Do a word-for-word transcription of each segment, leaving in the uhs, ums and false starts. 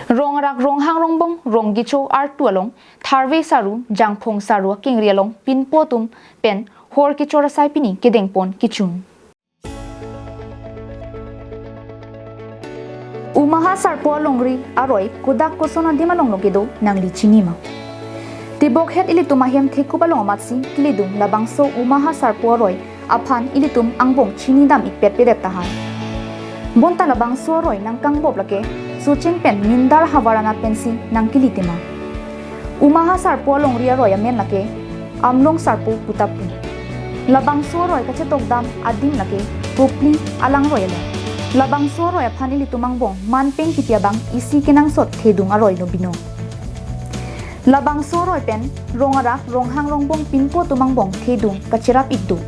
Rong arak Ronghang Rongbong Rong Kecho Artu along Tharve Saru, Jangphong Saru akengri along pinpo atum pen hor kechor asai pini kedengpon kechun. Umaha Sarpo alongri aroi kodak koson adim along lo kedo nangli chinima? Tibokhet ilitum ahem thekup along amatsi kelidung labangso Umaha Sarpo aroi aphan ilitum angbong chinidam ikpet pedet tahai. Bonta labangso aroi nangkangbop lake Socheng pen Mindar havar anat pensi nangkeli tema. Umaha Sarpo alongri aroi amen lake Amlong Sarpo pu ta pu. Labangso aroi kachetokdam adim lake Kopili alangroi along. Labangso aroi aphan ilitum angbong manpeng kiti abang isi kenangsot thedung aroi lo binong. Labangso aroi pen rong arak Ronghang Rongbong pinpo atum angbong thedung kacherap ik do.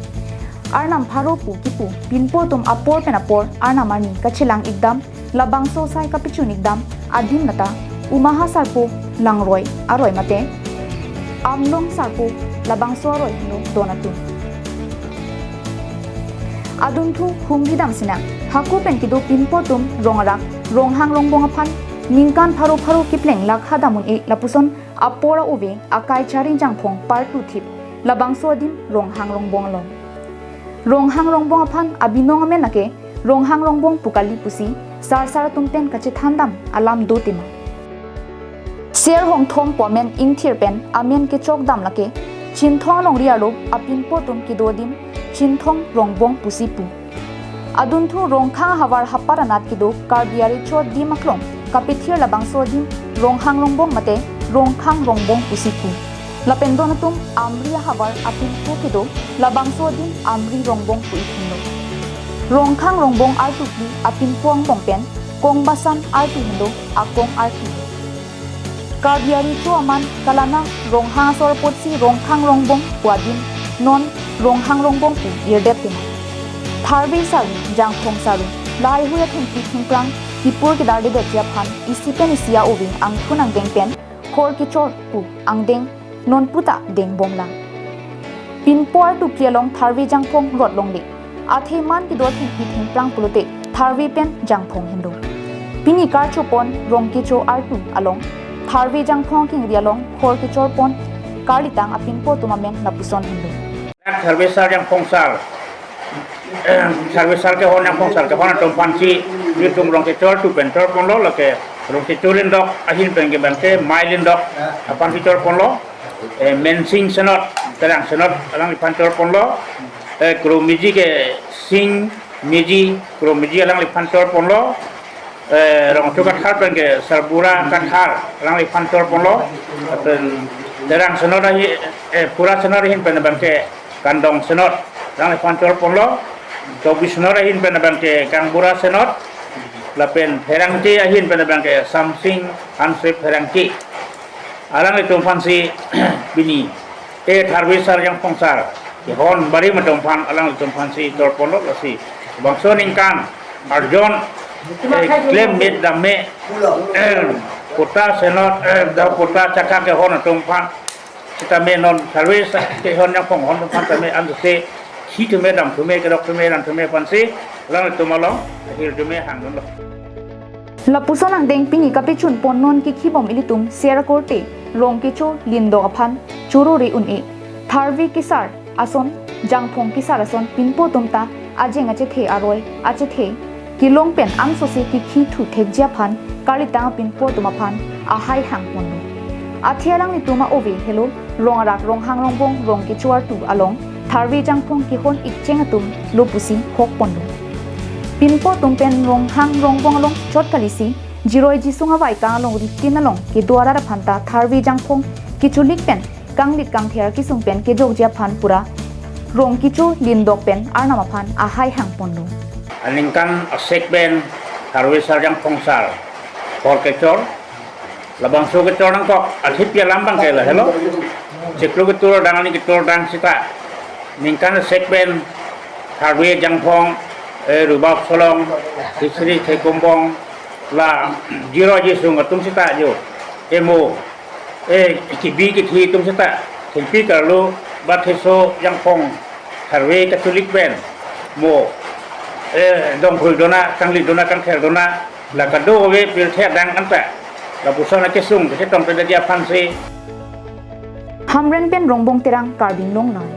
Arnam pharo pu kipu pinpo atum apor pen apor arnam arni kachelang ikdam, labangso asai kapechun ikdam adim lata Umaha Sarpo langroi aroi mate Amlong Sarpo, labangso aroi henlo don atum. Adunthu humri dam sinang, hako pen kedo pinpo atum rong arak Ronghang Rongbong aphan ningkan pharo pharo kepleng lakha dam un-e lapuson apor a-ove akai chari Jangphong partu thip, labangso adim Ronghang Rongbong along. Ronghang Rongbong aphan abinong amen lake Ronghang Rongbong pu kali pusi sarsar atum pen kachethandam alam do tema. Ser Hongthom pu amen ingthir pen amen kechokdam lake Chinthong alongri arlo apinpo atum kedo adim Chinthong Rongbong pusi pu. Adunthu Rongkhang havar hapat anat kedo Karbi arecho adim aklong kapethir labangso adim Ronghang Rongbong mate Rongkhang Rongbong pusi pu. Lapen don atum Amri ahavar apinpo kedo labangso adim Amri Rongbong pu ik henlo. Rongkhang Rongbong artu phli apinpo angbong pen Kongbasan artu henlo akong artu. Karbi arecho aman kalana Ronghang asor apotsi Rongkhang Rongbong pu adim non Ronghang Rongbong pu irdet tema. Tharve Saru, Jangphong Saru, lahaihui athengpi thengphrang kipur kedardedetji aphan isi pen isi a-ove angthun angdeng pen hor kechor pu angdeng non puta dengbomlang. Pinpo artu phli along Tharve Jangphong rot longle. Athe man kedo athengpi thengphrang pulote Tharve pen Jangphong henlo. Pini karchopon Rong Kecho artu along Tharve Jangphong akengri along hor kechorpon karlitang apinpo atum amen lapuson henlo. Tharve Sar Jangphong Sar, Tharve Sar kehon Jangphong Sar kehon atum aphansi nelitum Rong Kecho artu pen chorponlo, lake Rong Kecho Lindok ahin pen ke bangke Mai Lindok aphansi chorponlo. Eh, Mensing Senot, Terang Senot alangliphan chorponlo. Eh, Kro Miji ke Sing Miji, Kro Miji alangliphan chorponlo. Eh, Rongcho Kathar pen ke Sarbura Kathar alangliphan chorponlo. Lapen Terang Senot ahi, eh, Pura Senot ahin pen bangke Kandong Senot alangliphan chorponlo. Tobi Senot ahin pen bangke Kangbura Senot. Lapen Pherangke ahin pen bangke Samsing Hanse Pherangke. Alanglitum aphansi pini eh Tharve Sar Jangphong Sar kehon barim atum aphan alanglitum aphansi chorponlo, lasi bangso ningkan arjon, eh, klem me dam me, eh, Pota Senot, eh, da Pota Chakha kehon atum aphan sitame non Tharve Sar kehon Jangphong hon atum aphan tame anse si thume dam thume kedok thume ran thume aphansi alanglitum along ahir thume hangdunlo. Lapuson angdeng pini kapechunpon non kekhibom ilitum ser akorte Rong Kecho Lindok aphan choro re un-e. Tharve kesar ason, Jangphong kesar ason pinpo atum ta ajeng achethe aroi achethe kelong pen angsose kekhi thu thekji aphan karlitang apinpo atum aphan ahai hangponlo. Athe alanglitum a-ove helo rong arak Ronghang Rongbong Rong Kecho artu along Tharve Jangphong kehon ikcheng atum lo pusi hokponlo. Pinpo atum pen Ronghang Rongbong along chot kalisi, jiroi jisung avaikang alongri tin along kedo arat aphan ta Tharve Jangphong kecholik pen kanglit kangther kesung pen kejokji aphan pura Rong Kecho Lindok pen arnam aphan ahai hangponlo. Aningkan asek pen Tharve Sar Jangphong Sar hor kechor, labangso kechor nangkok, athe pi alam bangke la helo. Chiklo ketur dang ani ketur dang sita. Ningkan asek pen Tharve Jangphong, eh, Rubab Solong, Hisri Thekombong, la jiroi jisung atum sita jo. Emo, eh, kebi kethe atum sita. Thengpi karlo, ba theso Jangphong Tharve kacholik pen. Mo, eh, dongkhui dona, kanglit dona, kangther dona, la kadokave pirthe adang anta Lapuson akesung kachetong tadi aphansi. Hamren pen Rongbong Terang, Karbi Anglong Live.